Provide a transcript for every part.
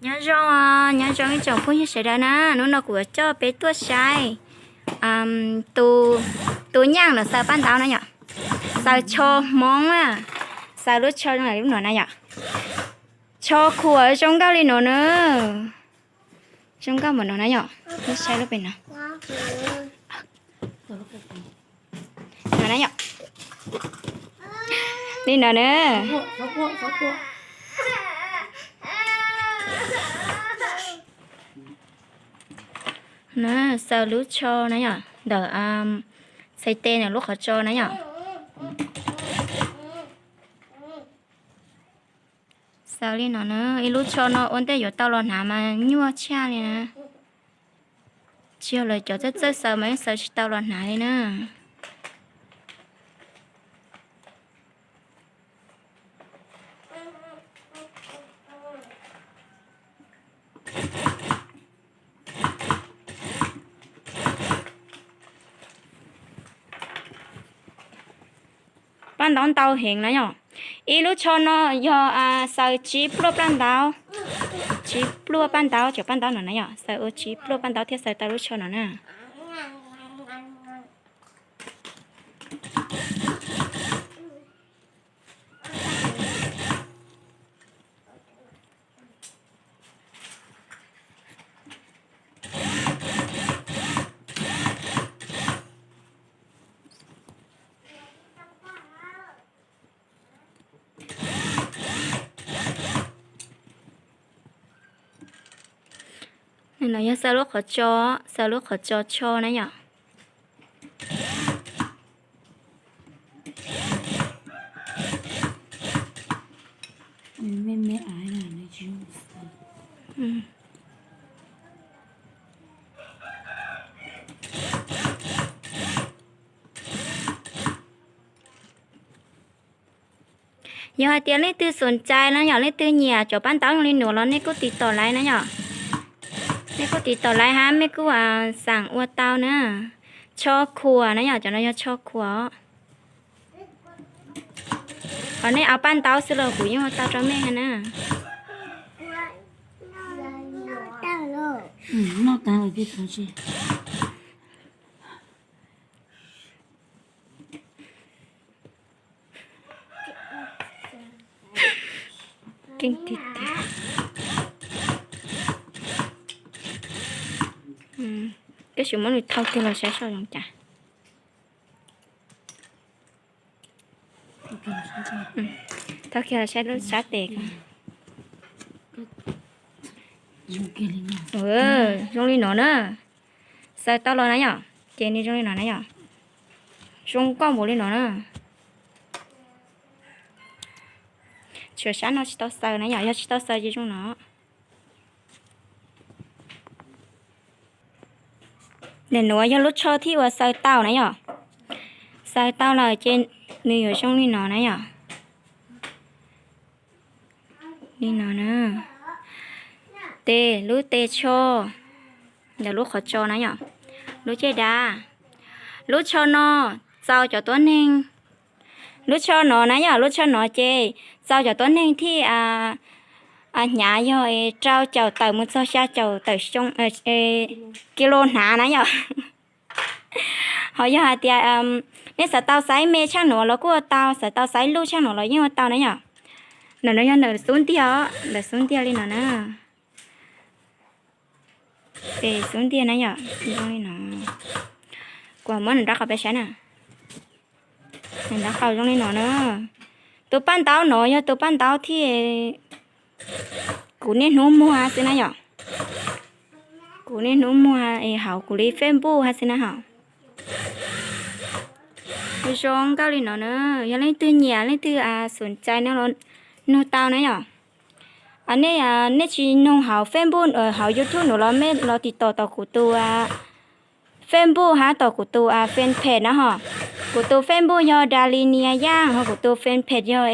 Nyob zoo, nyob zoo ib tsoom phooj ywg sawv daws na, hnub no kuv yuav coj peb tuaj saib tus nyaaj los xaws paj ntaub na yom. Xaws tsho Hmoob na, xaws lub tsho zoo li lub no na yom. Tsho khuam zoo nkauj li no na, zoo nkauj npaum no na yom. Peb saib lub pem no. No na yom. Li no na. Xaws lub tsho na yom, ntawm txhais tes ntawm lub qhov tso na yom. Xaws li no na, ib lub tsho no ua ntej yuav tau los hnav mas nyuaj tshaj li na. Tsis yog lawv cov txawj txawj xaws mas yeej xaws tsis tau los hnav li na. Paj ntaub ntau heev na yom. Ib lub tsho no yog xaws tsib pluaj paj ntaub, tsib pluaj paj ntaub, cov paj ntaub no na yom, xaws ua tsib pluaj paj ntaub thiaj xaws tau lub tsho no na. No yog xaws lub qhov tso, xaws lub qhov tso tsho na yom. Yog hais tias leej twg xom cai na yom, leej twg nyiam cov paj ntaub zoo li no los nej kuj tiv tom laiv na yom. Nej kuj tiv tom laiv hab mej kuj xaam ua tau na. Tsho khuam na yom, cov no yog tsho khuam. Ho nej au paj ntaub xwb los kuv yeej ua tau rau mej hab na. Keej tiag tiag. Tab sis muab nws thau kiag los saib seb zoo cas. Thau kiag los saib lub sab tes. Zoo li no na. Xaws tau los na yom, ces nws zoo li no na yom. Zoo nkauj npaum li no na. Tshuav sab no tsis tau xaws na yom, yog tsis tau xaws ces zoo no. Nim nuav yog lub tsho thib uas xaws tau na yom. Xaws tau lawm ces nws yuav zoo li no na yom. Li no na. Tes, lub tes tsho ntawm lub qhov tso na yom. Lub caj dab. Lub tsho no txaus cov tuab neeg. Lub tsho no na yom, lub tsho no ces txaus cov tuab neeg thib hnyav yog rau caum tawm mus txog xya caum tawm xyoo kis lus hnav na yom. Ho yog hais tias nej xav tau xaiv me tshaaj nuav los kuj ua tau, xav tau xaiv luj tshaaj nuav los yeej ua tau na yom. Ntawm no yog ntawm xub ntiag os, ntawm xub ntiag li no na. Tes xub ntiag na yom, zoo li no. Kuv muab nws nraub qaum peb saib na. Nws nraub qaum zoo li no na. Tus paj ntaub no yog tus paj ntaub thib kuv niaj hnub muag xwb na yom. Kuv niaj hnub muag es hauv kuv li Facebook hab xwb na hos. Zoo nkauj li no na, yog leej twg nyiam leej twg xom cai no los nug tau na yom. Nej, nej tsis nug hauv Facebook, hauv YouTube no los mej los tiv tauj tom kuv tus Facebook hab tom kuv tus fanpage na hos. Kuv tus Facebook yog Dalinia Yaaj, ho kuv tus fanpage yog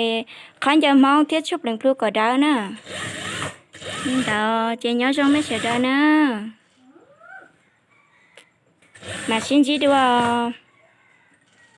Qhab Ncaws Hmoob thiab Tshuaj Pleev Plhu kom dawb na. Li ntawd ces nyob zoo mej sawv daws na. Mam sib ntsib dua.